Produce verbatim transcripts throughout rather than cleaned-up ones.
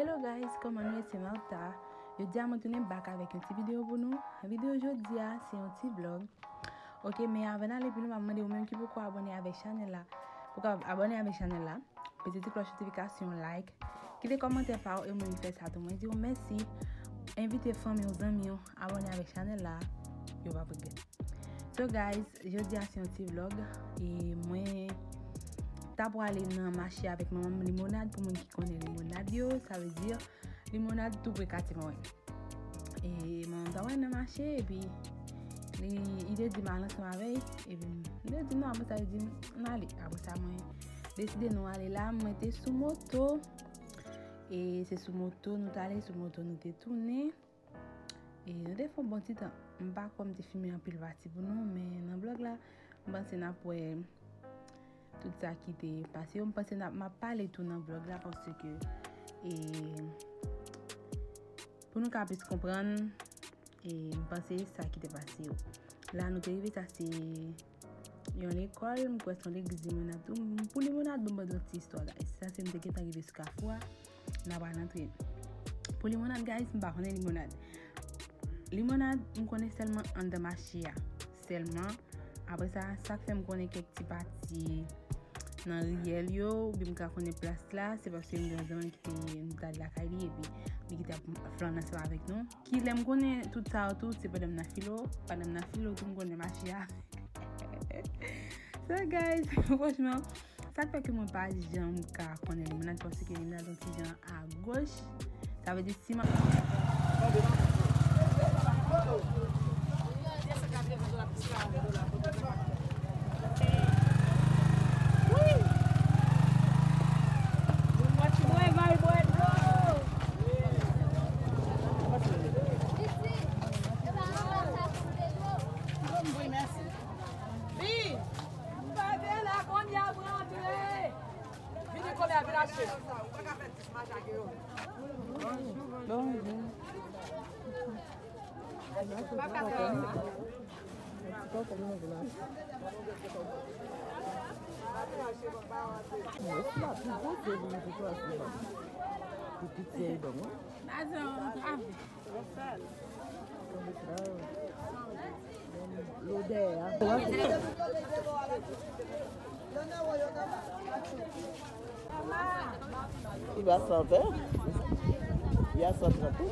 Hello guys, kòman nou ye? Se Martha. Jodi a mwen tounen back avèk yon ti videyo pou nou. Videyo jodi a se yon ti vlog. Ok, men avan n ale pi lwen, m ap mande ou menm ki poko abòne avèk chanèl la, pou ka abòne avèk chanèl la, peze ti klòch notifikasyon, like, kite kòmantè pa ou, e ou menm ki fè sa tou, mwen di ou mèsi. Envite fanmi w, zanmi w abòne avèk chanèl la, yo p ap regrèt. So guys, jodi a se yon ti vlog, e mwen ta pwale nan mache avèk manman m, Limonad, pou moun ki konnen Limonad yo, sa vle di Limonad tou pre katye mwen. E manman m ta pwale nan mache, epi li, li te di m al ansanm avè l, epi m te di non, apre sa li di m ale. Apre sa mwen deside nou ale la, mwen te sou moto, e se sou moto nou t ale, sou moto nou te tounen. E nou te fè yon bon ti tan. M pa kwè m te filme anpil pati pou nou, men nan vlog la, m panse n ap wè tout sa ki te pase yo. M panse n ap, m ap pale tou nan vlog la, paske, e, pou nou ka plis konprann, e, m panse sa ki te pase yo. La nou te rive, sa se yon lekòl, m kwè se yon legliz Limonad tou. Pou Limonad, bon, m ban nou ti istwa, guys. Sa se m te gentan rive sou Kafou a, n ap al antre. Pou Limonad, guys, m pa konnen Limonad. Limonad, m konnen sèlman anndan mache a, sèlman. Apre sa, sa k fè m konnen kèk ti pati nan riyèl yo, oubyen m ka konnen plas la, se paske m gen yon zanmi ki te, nou t al lakay li, epi li ki te ap flannen ansanm avèk nou. Kilè m konnen tout sa yo tou, se pandan m nan filo. Pandan m nan filo tou, m konnen mache a. So guys, franchman, sa k fè ke mwen pa janm ka konnen Limonad, paske Limonad yon ti jan agoch. Sa vle di si m ap Lodè a. Li ba san ven. Li a san trant wi.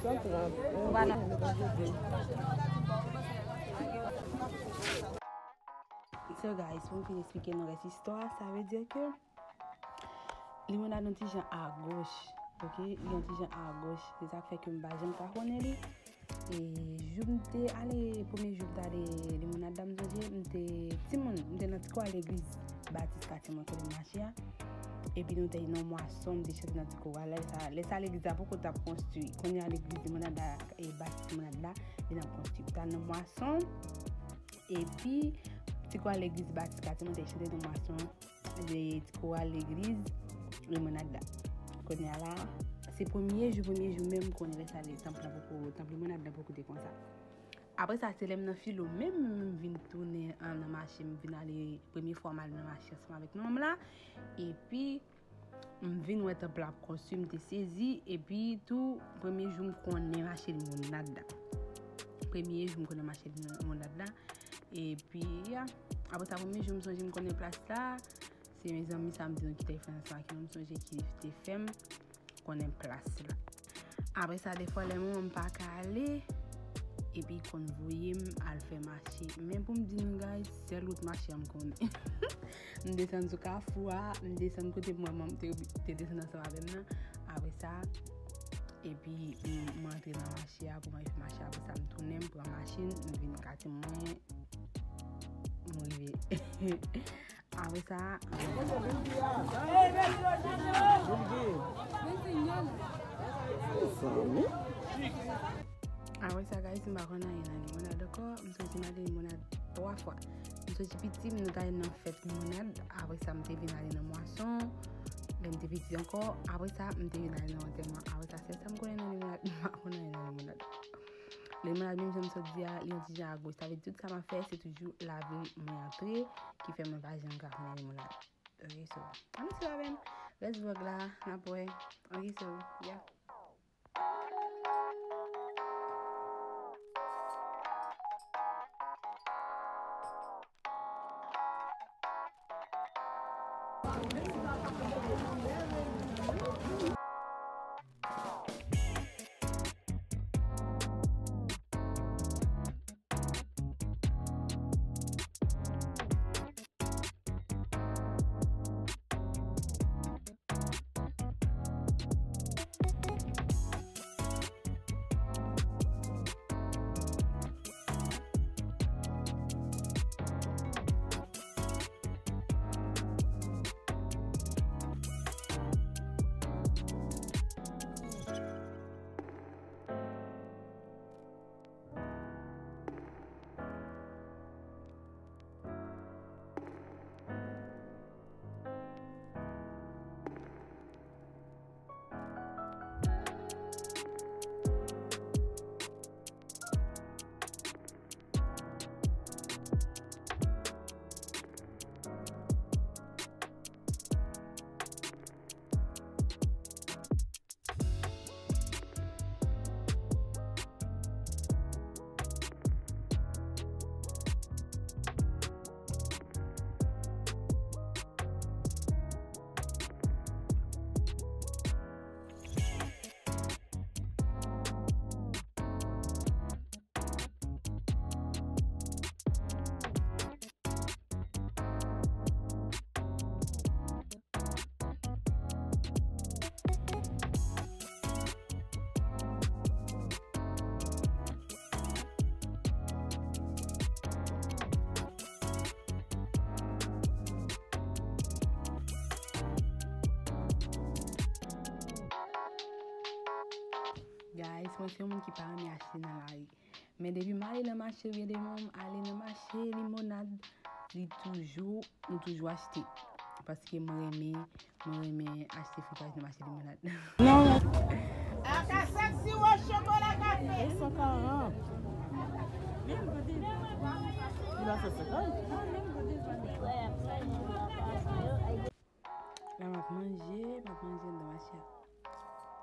San trant. So guys, pou m fin eksplike nou rès istwa, sa vle di ke Limonad yon ti jan agoch, ok? Li yon ti jan agoch. Se sa k fè ke m pa janm ka konnen li. E jou m te ale, premye jou m te ale Limonad la, m sonje, m te timoun, m te nan ti koral legliz Batis katye mwen kote m mache a. Epi nou te nan mwason, m te chante nan ti koral la. Lè sa, lè sa legliz la poko t ap konstwi. Kounye a legliz Limonad la, e Batis Limonad la, vin ap konstwi. M t al nan mwason. Epi, ti koral legliz Batis katye mwen te chante nan mwason, de ti koral legliz Limonad la. Kounye a la, se premye jou, premye jou menm m konnen lè sa, tanp la poko, tanp Limonad la poko te konsa. Apre sa, se lè m nan filo menm, m vin tounen an nan mache, m vin ale, premye fwa m ale nan mache ansanm avèk manman m la. Epi, m vin wè tanp la ap konstwi, m te sezi, epi tou, premye jou m konnen mache Limonad la. Premye jou m konnen mache Limonad la. Epi, ya, apre sa, premye jou m sonje m konnen plas la, se mezanmi sa m di nou ki te fè ansanm ak yo, m sonje ki te fè m konnen plas la. Apre sa, defwa lè manman m pa ka ale, epi konn voye m al fè mache. Men pou m di nou, guys, sèl wout mache a m konnen. M desann sou Kafou a, m desann kote manman m te, te desann ansanm avè m nan. Apre sa, epi m, m antre nan mache a pou m al fè mache. Apre sa, m tounen, m pran machin, m vin katye mwen, m rive. Apre sa, apre sa, guys, m pa konn anyen nan Limonad ankò. M soti m ale Limonad twa fwa. M soti piti, m nou t ale nan fèt Limonad. Apre sa, m te vin ale nan mwason. Lè m te piti ankò. Apre sa, m te vin ale nan antèman. Apre sa, sèl sa m konnen nan Limonad, m pa konn anyen nan Limonad. Limonad, menm jan m sot di a, li yon ti jan agoch. Sa vle di tout sa m ap fè, se toujou lavil mwen antre, ki fè mwen pa janm ka konnen Limonad. Ok, so, ann swiv avè m. Rès vlòg la, n ap wè. Ok, so, yeah. Guys, mwen se yon moun ki pa renmen achte nan lari. Men depi m ale nan mache, oubyen depi m ale nan mache Limonad, li toujou, nou toujou achte. Paske mwen renmen, mwen renmen achte fritaj nan mache Limonad. Non. Akasèk siwo chokola kafe. Li pa fè senkant. La m ap manje, m ap manje anndan mache a.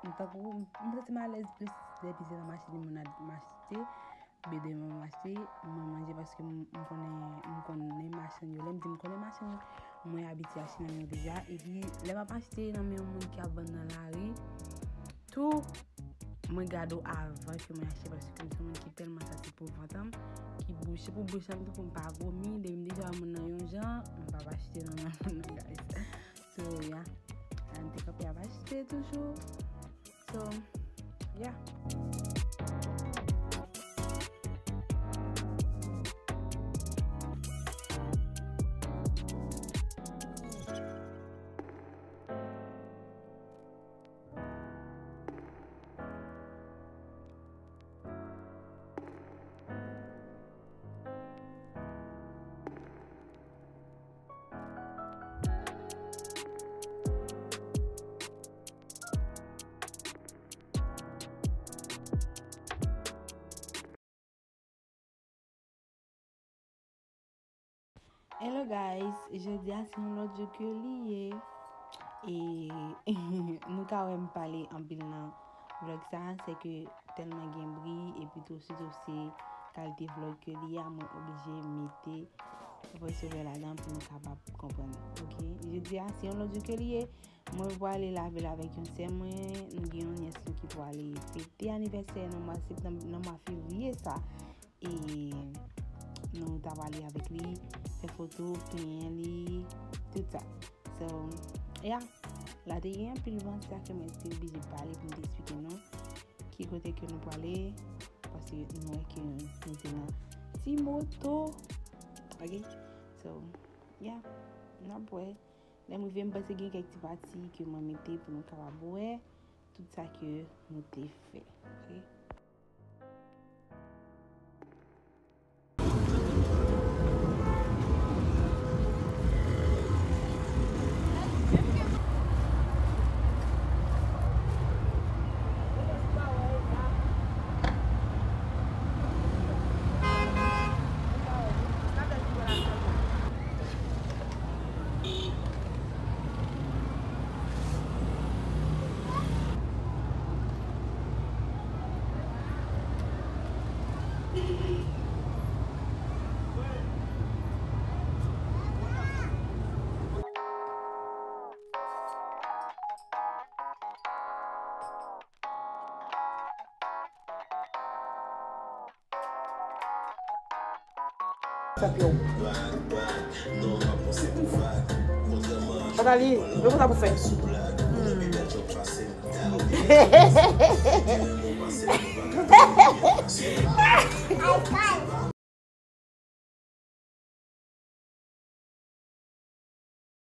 M tankou, m santi m alèz plis depi se nan mache Limonad m achte, oubyen depi m achte, mwen manje paske m, m konnen, m konnen machann yo. Lè m di m konnen machann yo, mwen abitye achte nan men yo deja. Epi, lè m ap achte nan men yon moun ki ap vann nan lari, tou, mwen gade w avan ke mwen achte paske m se yon moun ki tèlman santi pou vant an m, ki bouche pou bouch an m, tankou m pa vomi, depi m deja wè moun nan yon jan, m p ap achte nan men moun nan, guys. So, yeah. An te kanpe ap achte toujou. So, yeah. Hello guys, jodi a se yon lòt jou ke li ye. E nou ka wè m pale anpil nan vlog sa, se ke tèlman gen bri, epi tou sitou se kalite vlog ke li ye a, mwen oblije mete voice over ladan pou nou kapab konprann. Ok, jodi a se yon lòt jou ke li ye. Mwen pwale lavil avèk yon sè mwen, nou gen yon nyès nou ki pwale fete anivèsè nan mwa septanm, nan mwa fevriye sa. E nou ta pwale avèk li, fè foto, penyen li, tout sa. So, yeah, la te gen anpil van, se sa ke mwen te oblije pale pou m te eksplike nou ki kote ke nou pwale, paske nou wè ke nou te nan ti moto. Ok? So, yeah, n ap wè. Lè m rive, m panse gen kèk ti pati ke mwen mete pou nou kapab wè tout sa ke nou te fè. Ok? Nathalie, men konsa pou fè.